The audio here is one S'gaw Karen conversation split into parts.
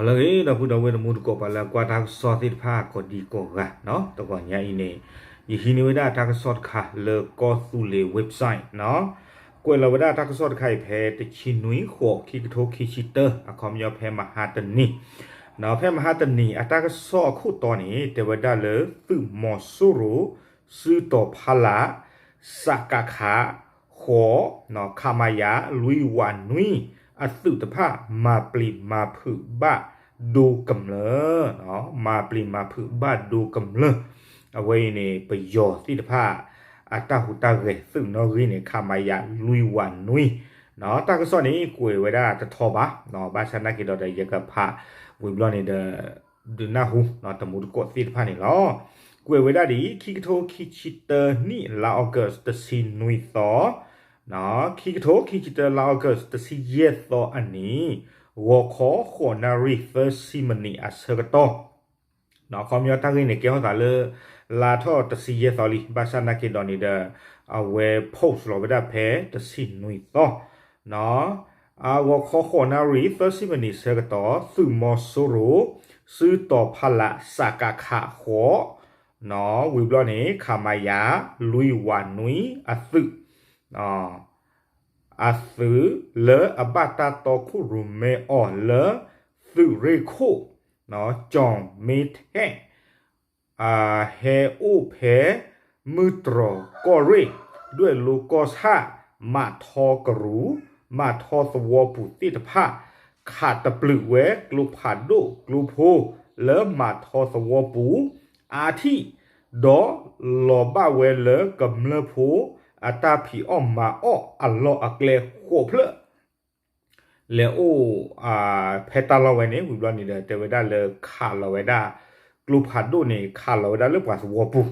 လၢအဂ့ၤ ဒီပုၢ်ဒီဝဲၢ်တံၤသကိး ပှၤလၢအကွၢ်တၢ်ကစီၣ်သ့ၣ်တဖၣ် ကိးဒံကိးဂၤနီၤ, တဂီၤညါအံၤန့ၣ် ယဟံးန့ၢ်ဝဲဒၣ်တၢ်ကစီၣ်တခါလၢကီၢ်သူလ့ၤ website နီၤ, ကွဲးလီၤဝဲဒၣ်တၢ်ကစီၣ်တခါအံၤဖဲတဆံနွံ ဃိး ခံကထိခံဆံတၢ အခီပညီဖဲမဟါတနံၤ, နီၤ ဖဲမဟါတနံၤ အတၢ်ကစီၣ်အခိၣ်တီန့ၣ် တဲဝဲဒၣ်လၢသုးမီၤစိရိၤ စုတီၤဖီလာ် စကခ ဃိး နီၤ ခမရ လွံၢ်ဝးနွံ အသုးတဖၣ် မၤပျံၤမၤဖုးဘၣ်ဒိကမျၢၢ်, မၤပျံၤမၤဖုးဘၣ်ဒိကမျၢၢ်, အဝဲအံၤန့ၣ် ပယီၤသ့ၣ်တဖၣ် အတၢ်ဟူးတၢ်ဂဲၤသုးနီၣ်ဂံၢ်န့ၣ် ခမရ လွံၢ်ဝးနွံ, နီၤ တၢ်ကစီၣ်န့ၣ် ကွဲးဝဲဒၣ်တထီဘၣ်, ဘၣ်ဆၣ်နာ်က့ဒီး ယကဖးဝံၤဘျီန့ၣ်ဒီး ဒုးနၢ်ဟူ တံၤသကိးသ့ၣ်တဖၣ်န့ၣ်လီၤ. ကွဲးဝဲဒၣ်ဒ်အံၤ ခံကထိခံဆံတၢနံၣ် လါ August တဆံနွံသီ, ခံကထိခံဆံတၢ လါ August တဆံယဲၢ်သီအနံၤ, ဂီၤခီဃိးနၣ်ရံၣ်သၢဆံမံးနံးအဆၢကတီၢ်, အခီပညီတၢ်ဂ့ၢ်န့ၣ် ကဲထီၣ်သးလၢ လါထီၣ်တဆံယဲၢ်သီလံ, ဘၣ်ဆၣ်နာ်က့ဒီးန့ၣ်ဒီး အဝဲ post လီၤဝဲဒၣ်ဖဲတဆံနွံသီ နီၤ, အဂီၤခီဃိးနၣ်ရံၣ်သၢဆံမံးနံးဆၢကတီၢ် သုးမီၤစိရိၤ စုတီၤဖီလာ် စကခ ဃိး, နီၤ ဝံၤဘျီန့ၣ် ခမရ လွံၢ်ဝးနွံအသုး, အသုးလၢအဘၣ်တၢ်တီခိၣ်ရိၣ်မဲအီၤလၢ သုးရ့ၣ်ခိၣ် ကၠီၣ်မ့ထဲၣ် ဟဲအိၣ်ဖဲ မုၢ်တြီၤကီၢ်ရ့ၣ် ဒွဲၣ်လိၤကီၢ်ဆၣ် မၤထီကရူၢ် မၤထီသဝီပူၤသ့ၣ်တဖၣ် ခးတပျုာ်ဝဲကျိဖးဒိၣ်ကျိဖိ လၢမၤထီသဝီပူၤ အါထံၣ် ဒီးလီၤဘၣ်ဝဲလၢကမျၢၢ်ဖိ အတၢ်ဖံးအီၣ်မၤအီၣ်အလီၢ်အကျဲဃိးဖျၢၣ် လဲၤအိၣ် ဖဲတၢ်လီၢ်ဝဲန့ၣ် ဝံၤဘျီန့ၣ်ဒီး တဲဝဲဒၣ်လၢခးလီၤဝဲဒၣ် ကျိဖးဒိၣ်န့ၣ် ခးလီၤဝဲဒၣ်လၢပှၤသဝီပူ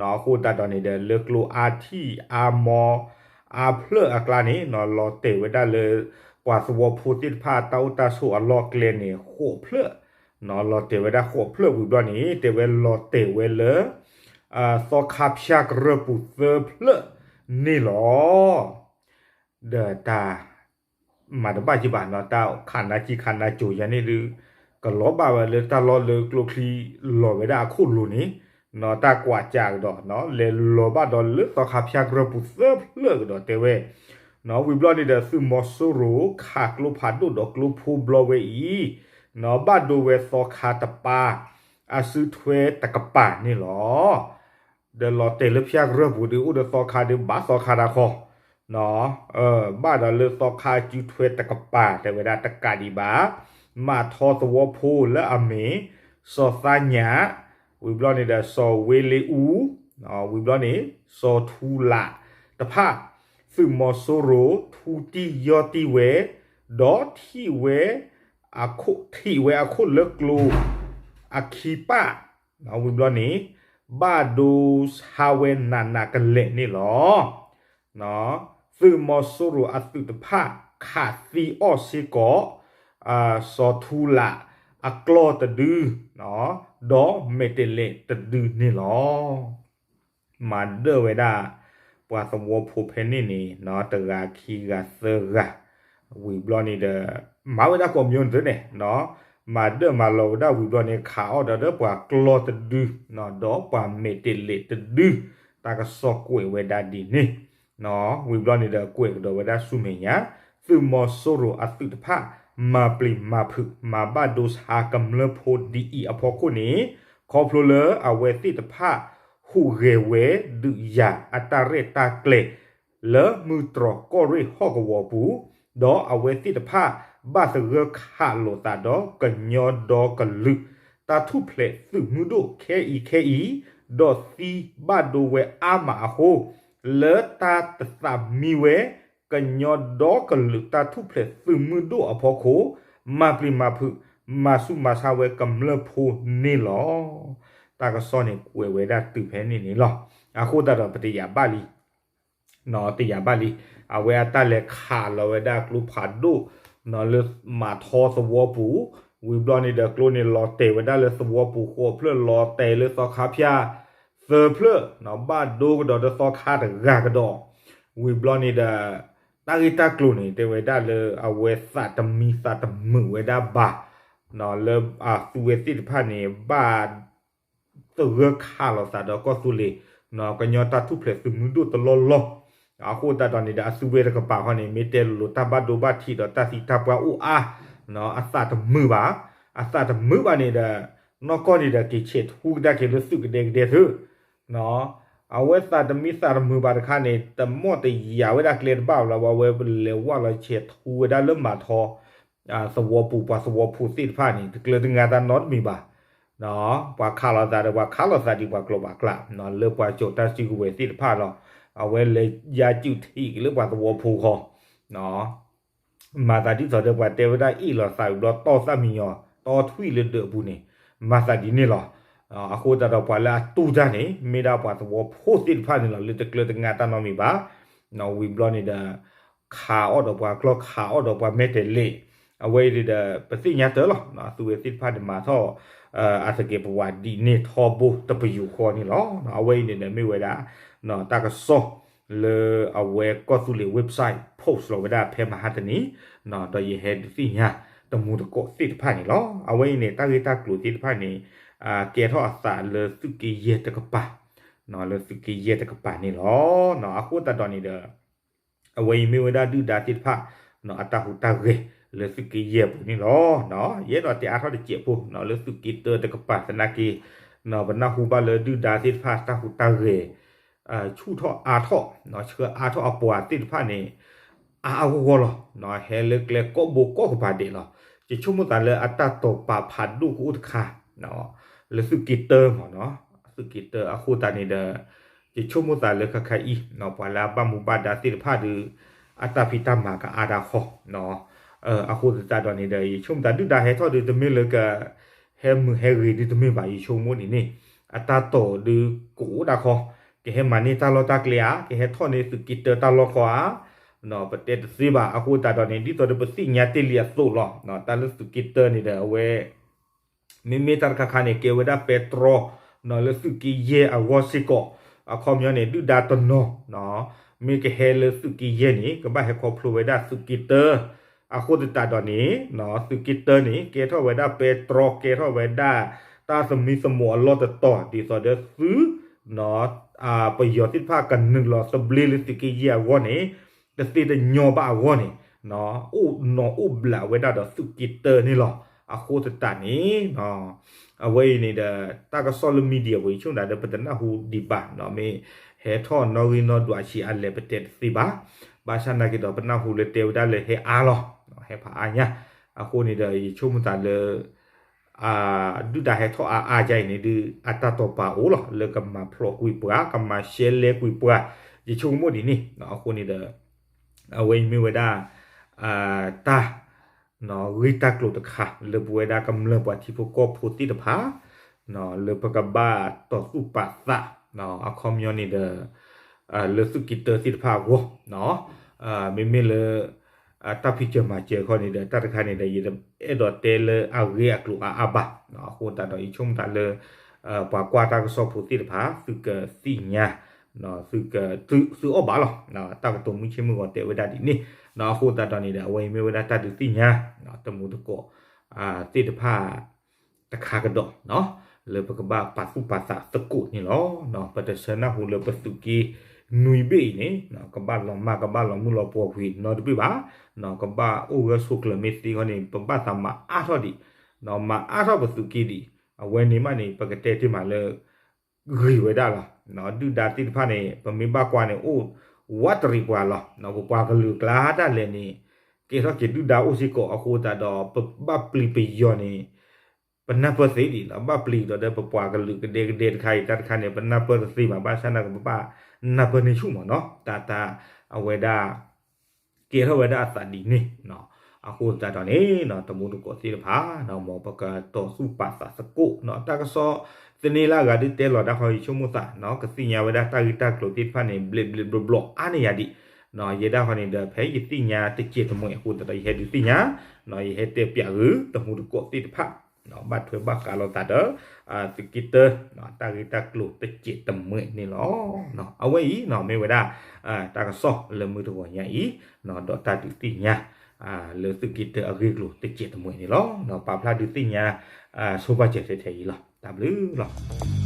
ၤ, အဃိသတးဒီးန့ၣ်ဒီး လၢကျိအါထံၣ်အါမီ အါဖျၢၣ်အကျါန့ၣ် လီၤတဲာ်ဝဲဒၣ်လၢ ပှၤသဝီဖိသ့ၣ်တဖၣ်တၢ်အိၣ်တၢ်ဆိးအလီၢ်အကျဲန့ၣ် ဃိးဖျၢၣ်, လီၤတဲာ်ဝဲဒၣ်ဃိးဖျၢၣ်ဝံၤဘျီန့ၣ် တဲဝဲလီၤတဲာ်ဝဲလၢ သီခါဖၠၣ်ကရၢၢ်ပူၤသၢဖျၢၣ်န့ၣ်လီၤ. ဒီးတၢ် မၤတဘၣ်က့ၤဘၣ်နီၤ တၢ်ခးနါကံခးနါကိၤယၤန့ၣ်ဒုး ကလီၤဘၣ်ဝဲလၢတၢ်လီၢ်လၢကျိချံလီၤဝဲဒၣ်အခိၣ်လိၤန့ၣ် နီၤ တၢ်ကွၢ်ကၢ်ကဒီး လဲၤလီၤဘၣ်ဒီးလၢသီခါဖၠၣ်ကရၢၢ်ပူၤသၢဖျၢၣ်ကဒီးတဲဝဲ, နီၤ ဝံၤဘျီန့ၣ်ဒီး သုးမီၤစိရိၤခးကျိဖးဒိၣ်ဒီးကျိဖိဘျီဝဲအံၤ နီၤ ဘၣ်ဒိဝဲသီခါတပၤ အစုထွဲတကပၤန့ၣ်လီၤ. ဒီးလီၤတဲာ်လၢဖၠၣ်ကရၢၢ်ပူၤဒုး အိၣ်ဒီးသီခါဒုး ဘၣ်သီခါတခီ, ဘၣ်ဒီးလၢသီခါစုထွဲတကပၤ တဲဝဲဒၣ်တကးဒံးဘၣ် မၤထီသဝီဖိလၢအမ့ၢ် စီၤသးညၣ်, ဝံၤဘျီန့ၣ်ဒီး စီၤဝ့လ့အူ, ဝံၤဘျီန့ၣ် စီၤထူလးတဖၣ် သုးမီၤစိရိၤထူတံၢ်ယီၢ်တံၢ်ဝဲ ဒီးထံၣ်ဝဲ ထံၣ်ဝဲအခိၣ်လၢကျိ အခံပၢ် ဝံၤဘျီန့ၣ် ဘၣ်ဒိဆါဝဲနးနးကလဲာ်န့ၣ်လီၤ. သုးမီၤစိရိၤအသုးတဖၣ် ခးသံအီၣ်စ့ၢ်ကီး စီၤထူလးအကျီၢ်တဒု ဒီးမဲာ်တဲးလဲးတဒုန့ၣ်လီၤ. မၤဒၢၣ်ဝဲဒၣ် ပှၤသဝီဖိဖဲန့ၣ်န့ၣ် တဂၤခံဂၤသၢဂၤ ဝံၤဘျီန့ၣ်ဒီး မၤဝဲဒၣ်ကိးမံၤန့ၣ်သ့န့ၣ် မၤဒၢၣ်မၤလီၤဝဲဒၣ်ဝံၤဘျီန့ၣ် ခးအီၣ်ဒီးဒီးပှၤကျီၢ်တဒု ဒီးပှၤမဲာ်တဲးလဲးတဒု တၢ်ကစီၣ်ကွဲးဝဲဒၣ်ဒ်န့ၣ် ဝံၤဘျီန့ၣ်ဒီးကွဲးကဒီးဝဲဒၣ်ဆူမဲာ်ညါ သုးမီၤစိရိၤအသုးတဖၣ် မၤပျံၤမၤဖုး မၤဘၣ်ဒိဆါကမျၢၢ်ဖိဒ်အံၤအဖီခိၣ်န့ၣ် ခီဖျိလၢအဝဲသ့ၣ်တဖၣ် ဟူးဂဲၤဝဲဒုးယၤအတၢ်ရဲၣ်တၢ်ကျဲၤ လၢမုၢ်တြီၤကီၢ်ရ့ၣ်ဟီၣ်ကဝီၤပူၤ, ဒီးအဝဲသ့ၣ်တဖၣ် ဘၣ်သဂၢၢ်ခးလိာ်သးဒီးကညီဒီကလုာ် တၢ်ထူၣ်ဖျဲးသုးမုၢ်ဒိၣ်ခဲအံၤခဲအံၤ, ဒီးသံဘၣ်ဒိဝဲအါမးအဃိ, လၢတၢ်တသးမံဝဲ ကညီဒီကလုာ်တၢ်ထူၣ်ဖျဲးသုးမုၢ်ဒိၣ်အဖီခိၣ်, မၤပျံၤမၤဖုး မၤဆူးမၤဆါဝဲကမျၢၢ်ဖိန့ၣ်လီၤ. တၢ်ကစီၣ်န့ၣ်ကွဲးဝဲဒၣ်တုၤဖဲန့ၣ်န့ၣ်လီၤ. အဃိသတးဒီးပတယာ်ဘၣ်လံ တယာ်ဘၣ်လံ. အဝဲအတၢ်လဲၤခးလီၤဝဲဒၣ်ကျိဖးဒိၣ် လၢမၤထီသဝီပူၤ, ဝံၤဘျီန့ၣ်ဒီးကျိန့ၣ်လီၤတဲာ်ဝဲဒၣ်လၢသဝီပူၤဃိးဖျၢၣ် လီၤတဲာ်လၢသီခါဖၠၣ်သၢဖျၢၣ် ဘၣ်ဒိကဒီးဒီးသီခါတဂၤကဒီး, ဝံၤဘျီန့ၣ်ဒီး တၢ်ဂ့ၢ်တၢ်ကျိၤန့ၣ် တဲဝဲဒၣ်လၢအဝဲသးတမံသးတမုာ်ဝဲဒၣ်ဘၣ် လၢအသုဝဲသ့ၣ်တဖၣ်န့ၣ် ဘၣ်သဂၢၢ်ခးလိာ်သးဒီးကီၢ်သူလ့ၤ ကညီတၢ်ထူၣ်ဖျဲးသုးမုၢ်ဒိၣ်တလီၢ်လီၢ်, အဃိသတးဒီးန့ၣ်ဒီး အသုဝဲတကပၤဃီန့ၣ် မ့ၢ်တဲလိၤလိၤ တၢ်ဘၣ်ဒိဘၣ်ထံးဒီးတၢ်သံတၢ်ပှၢ်အိၣ်အါ, အသးတမုာ်ဘၣ်, အသးတမုာ်ဘၣ်န့ၣ်ဒီး နီၢ်ကီၢ်န့ၣ်ဒီး က့ၤဆဲးထူကဒါက့ၤလၢသုးကဒဲကဒဲသု, အဝဲသးတမံသးတမုာ်ဘၣ်တခါန့ၣ် တမီၢ်တယာ်ဝဲဒၣ်ကျဲတဘၣ်လီၤ, အဝဲလဲၤဝဲလီၤဆဲးထူဝဲဒၣ်လၢမၤထီ သဝီပူၤပှၤသဝီဖိသ့ၣ်တဖၣ်န့ၣ် တကျၢၤတငါတၢ်နီတမံၤဘၣ်. ပှၤခးလိာ်သးဒီးပှၤခးလိာ်သးဒ်ပှၤကျိာ်ပှၤကျဲ လၢပှၤကၠီၣ်တၢ်စုကဝဲၤသ့ၣ်တဖၣ်လီၤ. အဝဲလဲၤယါစုးထံးက့ၤလၢပှၤသဝီဖိဃီ မၤသးဒ်သိးဒီးပှၤတဲဝဲဒၣ်အ့ၣ်လိာ်သးဝံၤဘျီတီၢ်သၣ်မံညီၤ တီထွံၣ်လၢဒၢးအပူၤန့ၣ် မၤသးဒ်န့ၣ်လီၤ. အဃိသတးဒီးပှၤလၢအတူၢ်တၢ်န့ၣ် မ့ၢ်ဒၣ်ပှၤသဝီဖိသ့ၣ်တဖၣ်န့ၣ်လီၤ လၢတကျၢၤတငါတၢ်နီတမံၤဘၣ်. ဝံၤဘျီန့ၣ်ဒီး ခးအီၣ်ဒီးပှၤကျီၢ် ခးအီၣ်ဒီးပှၤမဲာ်တဲးလဲး, အဝဲအံၤန့ၣ်ဒီး ပသ့ၣ်ညါတၢ်လီၤ. အသုဝဲသ့ၣ်တဖၣ်န့ၣ်မၤထီၣ် အသကဲးပဝးဒ်န့ၣ်ထီဘိတပယူာ်ဃီန့ၣ်လီၤ. အဝဲအံၤန့ၣ်ဒီးမ့ၢ်ဝဲဒၣ် တၢ်ကစီၣ်လၢအဝဲကီၢ်သူလ့ၤ website post လီၤဝဲဒၣ်ဖဲမဟါတနံၤ, ဒီးယဟဲဒုးသ့ၣ်ညါတမူတကိးသ့ၣ်တဖၣ်န့ၣ်လီၤ. အဝဲအံၤန့ၣ် တၢ်ဂ့ၢ်တၢ်ကျိၤသ့ၣ်တဖၣ်န့ၣ် ကဲထီၣ်အသးလၢသုးက့ယဲၢ်တကပၤ, လၢသုးက့ယဲၢ်တကပၤန့ၣ်လီၤ. အဃိသတးဒီးန့ၣ်ဒီး အဝဲအံၤမ့ၢ်ဝဲဒၣ်ဒုၣ်ဒါသ့ၣ်တဖၣ် အတၢ်ဟူးတၢ်ဂဲၤလၢသုးက့ယဲၢ်ပူၤန့ၣ်လီၤ. ယအဲၣ်ဒိးတဲအါထီၣ်တစဲးဖိ လၢသုးက့တၢတကပၤသနာ်က့ ပနၢ်ဟူဘၣ်လၢဒုၣ်ဒါသ့ၣ်တဖၣ်တၢ်ဟူးတၢ်ဂဲၤ ဆူၣ်ထီၣ်အါထီၣ် ဆှၢအါထီၣ်အပှၤသ့ၣ်တဖၣ်န့ၣ် အါအါဂီၢ်ဂီၢ်လီၤ. ဟဲလၢကျဲကိးဘိကိးကပၤဒဲးလီၤ. ယဆိကမိၣ်သးလၢအတၢ်တိာ်ပာ်ဖးဒိၣ်ကအိၣ်တခါ လၢသုးက့တၢမ့ၢ်နီၤ, သုးက့တၢအဃိသတးန့ၣ်ဒီး ယဆိကမိၣ်သးလၢခဲခါအံၤ ပှၤလၢအဘၣ်မူဘၣ်ဒါသ့ၣ်တဖၣ်ဒီး အတၢ်ဖံးတၢ်မၤကအါဒၣ်ဃီ အဃိသတးဒီးန့ၣ်ဒီး ယဆိကမိၣ်သးဒုၣ်ဒါဟဲထီၣ်ဒီးတမ့ၢ်လၢက ဟဲမုာ်ဟဲဂ့ၤဒုးတမ့ၢ်ဘၣ် ယဆိကမိၣ်ဒ်န့ၣ်, အတၢ်တိာ်ဒုးကအိၣ်ဒၣ်ဃီ, ကဟဲမၤန့ၢ်တၢ်လီၢ်တၢ်ကျဲဧါ, ကဟဲထီၣ်န့ၢ်သုးက့တၢတၢ်လီၢ်ဃီဧါ, ပတဲတသ့ဘၣ် အဃိသတးဒီးန့ၣ် ဒ်သိးဒီးပသ့ၣ်ညါတ့ၢ်လံအသိးလီၤ. တၢ်လၢသုးက့တၢန့ၣ်ဒီးအဝဲ မ့မ့ၢ်တၢ်တခါခါန့ၣ် ကဲဝဲဒၣ်ပဲတြီ လၢသုးက့ယဲၢ်အဂီၢ်စ့ၢ်ကီး, အခီပညီန့ၣ် ဒုၣ်ဒါတနီၤ မ့ၢ်ကဟဲလၢသုးက့ယဲၢ်န့ၣ် ကဘၣ်ဟဲခီဖျိဝဲဒၣ်သုးက့တၢ, အဃိသတးဒီးန့ၣ် သုးက့တၢန့ၣ် ကဲထီၣ်ဝဲဒၣ်ပဲတြီ ကဲထီၣ်ဝဲဒၣ် တၢ်သမံသမိးအလီၢ်တတီၤ ဒ်သိးဒီးသုး ပယီၤသ့ၣ်တဖၣ်ကနုာ်လီၤသဘျ့လၢသုးက့ယဲၢ်အဂီၢ်န့ၣ် တသ့တညီဘၣ်အဂီၢ်န့ၣ် အိၣ်နီၤအိၣ်ဘျးဝဲဒၣ်ဒီးသုးက့တၢန့ၣ်လီၤ. အဃိသတးန့ၣ် အဝဲအံၤန့ၣ်ဒီး တၢ်ကစီၣ်လၢ media ပူၤ ယဆိကမိၣ်သးဒီးပတနၢ်ဟူဒံးဘၣ် မ့ၢ်ဟဲထီၣ်နီၣ်ဂံၢ်နီၣ်ဒွးဆံးအါလဲၣ် ပတဲတသ့ဘၣ်. ဘၣ်ဆၣ်နာ်က့ဒီး ပနၢ်ဟူလၢတဲဝဲဒၣ်လၢဟဲအါလီၤ, ဟဲဖးအါညါ, အဃိန့ၣ်ဒီး ယဆိကမိၣ်သးလၢ ဒုၣ်ဒါဟဲထီၣ်အါအါဒ်အံၤန့ၣ်ဒီး အတၢ်တိာ်ပာ်အိၣ်လီၤ လၢကမၤဖျိးကွံာ်ပှၤ ကမၤရှဲလဲကွံာ်ပှၤ, ယဆိကမိၣ်ဒ်န့ၣ် အဃိန့ၣ်ဒီး အဝဲအံၤမ့ၢ်ဝဲဒၣ် တၢ် ဂ့ၢ်တၢ်ကျိၤတခါ လၢပဝဲဒၣ်ကမျၢၢ်ပှၤထံဖိကီၢ်ဖိသ့ၣ်တဖၣ် လၢပကဘၣ်တီၢ်သူၣ်ပာ်သး အခီပညီန့ၣ်ဒီး လၢသုးက့တၢသ့ၣ်တဖၣ်အဂီၢ် မ့မ့ၢ်လၢ တၢ်ဖံးစၢၤမၤစၢၤခီန့ၣ်ဒီး တၢ်တခါန့ၣ်ဒီး ယတအဲၣ်ဒိးတဲလၢအဂ့ၢ်အကျိၤအါအါဘၣ်, အဃိသတးဒီး ယဆိကမိၣ်သးလၢ ပှၤကွၢ်တၢ်ကစီၣ်ဖိသ့ၣ်တဖၣ် သုကသ့ၣ်ညါ သုက သုအီၣ်ဘၣ်လီၤ. တၢ်ကတိၤမုၢ်ဆ့ၣ်မုၢ်ဂီၤတဲဝဲဒၣ်ဒ်န့ၣ်, အဃိသတးဒီးန့ၣ်ဒီး အဝဲအံၤမ့ၢ်ဝဲဒၣ်တၢ်ဒုးသ့ၣ်ညါ တမူတကိး သ့ၣ်တဖၣ် တခါကဒီး လၢပကဘၣ်ပာ်သူၣ်ပာ်သးသကိးန့ၣ်လီၤ. ပတဆၢနၢ်ဟူလၢပသုးက့နွံဘ့ၣ်အံၤန့ၣ် ကဘၣ်လီၤမၢ် ကဘၣ်လီၤမုၢ်လီၤပှီၤကွံာ်နီတဘ့ၣ်ဘၣ်, ကဘၣ်အိၣ်ဂၢၢ်ဆိးကျၢၤမ့ၢ်သ့ခီန့ၣ် ပဘၣ်သးမၤအါထီၣ်ဒံး, မၤအါထီၣ်ပသုးက့ဒံး, အဝဲန့ၣ်မးန့ၣ် ပကတဲတ့ၢ်မးလၢ ဂ့ၤဝဲဒၣ်လီၤ. ဒုၣ်ဒါသ့ၣ်တဖၣ်န့ၣ် ပမ့ၢ်ဘၣ်ကွၢ်န့ၣ် အိၣ်ဝးတရံးပှၤလီၤ. ပပှၤကလုာ်ကျါဒၣ်လဲာ်န့ၣ် ကဲထီၣ်က့ၤဒုၣ်ဒါအိၣ်စ့ၢ်ကီး အဃိသတးဒီး ပဘၣ်ပျံၤပယီၤန့ၣ် ပနၢ်ပၢၢ်သ့ဒံးလီၤ. ဘၣ်ပျံၤဒီးဒီးပပှၤကလုာ်ကဒဲကဒဲတခါအံၤ တၢ်တခါန့ၣ် ပနၢ်ပၢၢ်တသ့ဘၣ်. ဘၣ်ဆၣ်နာ်က့ ပဘၣ်နၢ်ပၢၢ်န့ၢ်ဆူၣ်မးနီၤ တၢ်တၢ်အဝဲဒၣ် ကဲထီၣ်ဝဲဒၣ်အသးဒ်န့ၣ်, အဃိသတးဒီးန့ၣ် တမူတကိးသ့ၣ်တဖၣ် မ်ပကတီၢ်သူၣ်ပာ်သးသကိး, တၢ်ကစီၣ်သန့လၢအဂၤဒုးတဲလီၤဒၣ်ဃီ ယဆိကမိၣ်သး ကသ့ၣ်ညါဝဲဒၣ်တၢ်ဂ့ၢ်တၢ်ကျိၤသ့ၣ်တဖၣ်န့ၣ် ဘျဲးဘျဲးဘျီဘျီအါန့ၢ်ယၤဒံး, ယဲဒၣ်ဃီန့ၣ်ဒီး ဖဲယသ့ၣ်ညါတစဲးတမှဲၤအဃိသတးဒီး ယဟဲဒုးသ့ၣ်ညါ, ယဟဲတဲပၠးဂ့ၤ တမူတကိးသ့ၣ်တဖၣ် ဘၣ်ထွဲဘၣ်ဃးလိာ်သးဒီး သုးက့တၢ တၢ်ဂ့ၢ်တၢ်ကျိၤတစဲးတမှဲးန့ၣ်လီၤ. အဝဲအံၤမ့ၢ်ဝဲဒၣ် တၢ်ကစီၣ်လၢမုၢ်တဂီၤညါအံၤ ဒီးတၢ်ဒုးသ့ၣ်ညါ လၢသုးက့တၢအဂ့ၢ်ကျိၤတစဲးတမှဲးန့ၣ်လီၤ. ပာ်ဖျါဒုးသ့ၣ်ညါ ဆိပာ်စၢၤထဲထဲအံၤလီၤ. တၢ်ဘျုးလီၤ.